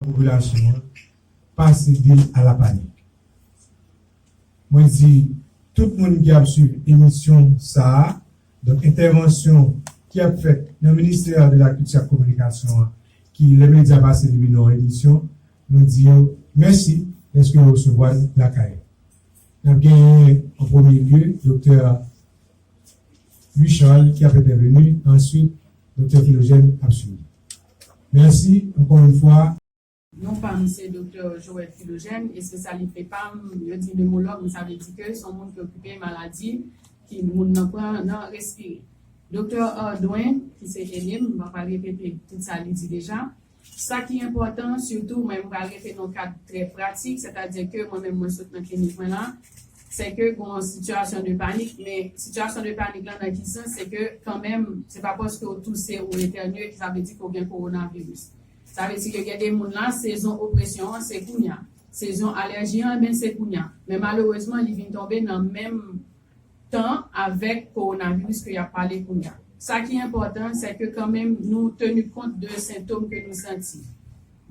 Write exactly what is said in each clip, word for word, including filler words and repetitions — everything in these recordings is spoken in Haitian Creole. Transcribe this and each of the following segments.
popilasyon an pa sede a la panik. Mwen di tout moun ki ap swiv emisyon sa a, donk entèvansyon ki ap fèt nan Ministè de la Kilti ak Kominikasyon an, ki lè medya pase li vin nan emisyon, nou di yo mèsi dèske yo resevwa n lakay. N ap genyen an premye lye Doktè Louis Charles ki ap entèveni, answit Doktè Philogène ap swiv. Mèsi ankò yon fwa. Non pa m se Doktè Joël Philogène, espesyalite pa m, yo di nemològ, men sa vle di ke se yon moun ki okipe maladi ki moun nan pran nan respire. Doktè Ardouin, ki se ene m, m pa pral repete tout sa li di deja. Sa ki enpòtan, sitou, mwen, m pral rete nan yon kad trè pratik, sètadi ke mwen menm, mwen sot nan klinik mwen la, se ke gen yon sitiyasyon de panik, men sitiyasyon de panik lan nan ki sans? Se ke kanmenm, se pa paske w touse ou etènye ki sa vle di ke w gen kowonaviris. Sa vle di ke gen de moun la, sezon opresyon an, se kounya. Sezon alèji an, ben, se kounya. Men malerezman, li vin tonbe nan menm tan avèk kowonaviris ke y ap pale kounya. Sa ki enpòtan, se ke kanmenm nou teni kont de sentòm ke nou santi.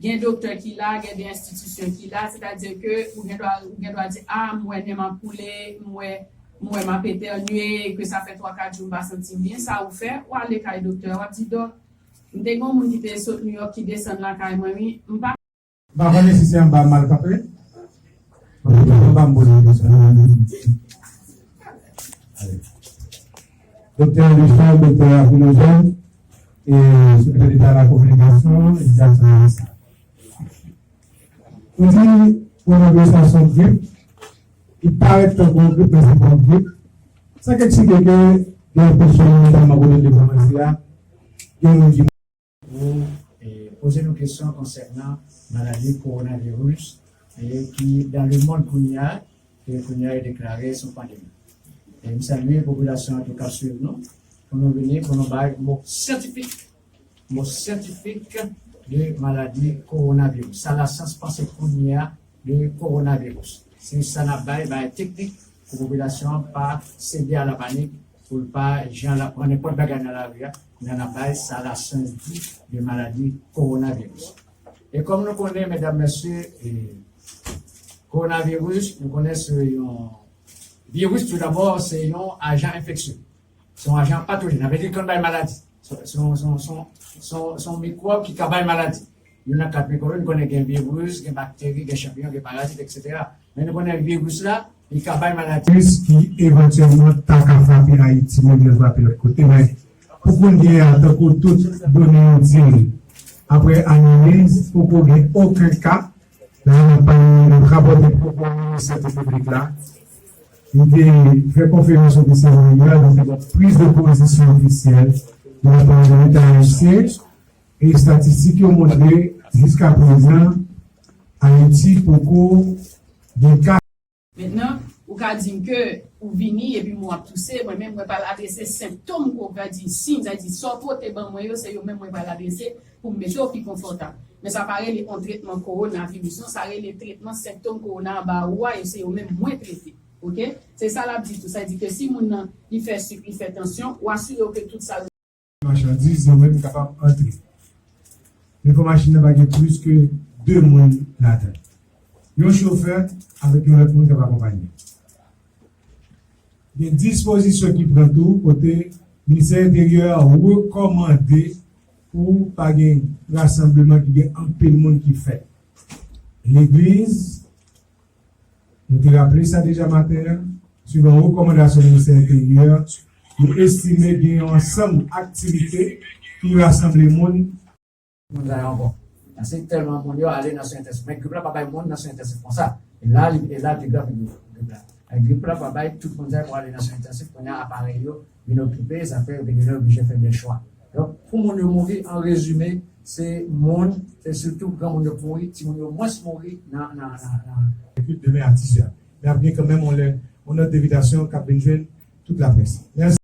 Gen doktè ki la, gen de enstitisyon ki la, sètadi ke ou gen dwa, ou gen dwa di, a, m wè nen m ap koule, m wè, m wè m ap etènye, ke sa fè twa, kat jou m pa santi m byen, sa ou fè, ou ale kay doktè, w ap di, dòk, m te gen yon moun ki te sot New York ki desann lakay mwen, wi, m pa M pa konnen si se anba m al kanpe. Anba m poze kesyon. Doktè Richard, Doktè Philogène, e Sekretè Deta a la Kominikasyon, e Jackson Marissa. Ou di, kowonaviris la se yon grip, li parèt tankou yon grip, men se pa yon grip. Sa k eksplike ke gen yon pèsòn, notèman kote l te kòmanse a, gen moun ki Ou, e, poze nou kesyon konsènan maladi kowonaviris, e, ki, dans le monde kounye a, ke kounye a yo deklare se yon pandemi. E m salye popilasyon an tou k ap swiv nou, pou nou vini, pou nou bay mo syantifik, mo syantifik de maladi kowonaviris. Sa lasyans panse kounye a de kowonaviris. Se sa n ap bay, bay teknik pou popilasyon an pa sede a la panik, pou l pa jan l ap pran nenpòt bagay nan lari a, men n ap bay sa lasyans di de maladi kowonaviris. E kòm nou konnen, medam, mesye, e, kowonaviris, nou konnen se yon viris, tou dabò, se yon ajan enfeksye. Se yon ajan patojèn. Sa vle di l konn bay maladi. Se, se, se, se, se, se yon mikwòb ki ka bay maladi. Youn nan kat mikwòb yo, nou konnen gen viris, gen bakteri, gen chanpiyon, gen parazit, etsetera. Men nou konnen viris la, li ka bay maladi. Viris ki evantyèlman ta ka frape Ayiti, menm jan l frape lòt kote, men pou kounye a, tankou tout done yo di l, apre analiz, poko gen okenn ka, nan rapò, nan rapòte poko Ministè Sante Piblik la, li te fè konferans ofisyèl nan New York, li te gen priz de pozisyon ofisyèl de la pa de Leta ayisyen, e estatistik yo montre, jiska prezan, Ayiti poko gen ka. Mentnan, ou ka di m ke ou vini epi mwen w ap touse, mwen menm mwen pral adrese sentòm ke w ka di, siy, sa di sa w pote ban mwen yo, se yo menm mwen pral adrese pou m mete w pi konfòtab. Men sa pa rele yon tretman kowonaviris non, sa rele tretman sentòm kowona an ba ou a, e se yo menm mwen trete. Oke? Se sa l ap di tou. Sa di ke si moun nan li fè sik, li fè tansyon, ou asire w ke tout sa yo machandiz yo menm kapab antre. Men fò machin nan pa gen plis ke de moun ladan l. Yon chofè avèk yon lòt moun k ap akonpaye. Gen dispozisyon ki pran tou kote Ministè Enteryè rekòmande pou pa gen rasanbleman ki gen anpil moun ki fèt. Legliz, nou te raple sa deja maten an, swivan rekòmandasyon Ministè Enteryè, nou estime gen yon ansanm aktivite ki rasanble moun. Moun sa yo ankò. Paske tèlman moun yo ale nan swen entansif. Men grip la pa bay moun nan swen entansif konsa. E la, li, e la, pi grav grip la. E grip la pa bay tout moun sa yo pou ale nan swen entansif. Kounye a, aparèy yo vin okipe, sa fè yo gen de lè oblije fè de chwa. Donk, pou moun yo mouri, an rezime, se moun, se sitou granmoun yo mouri, timoun yo mwens mouri nan, nan, nan, nan. Epi demen a dis è. Men ap gen kanmenm yon lè, yon nòt envitasyon k ap vin jwenn tout laprès. Mèsi.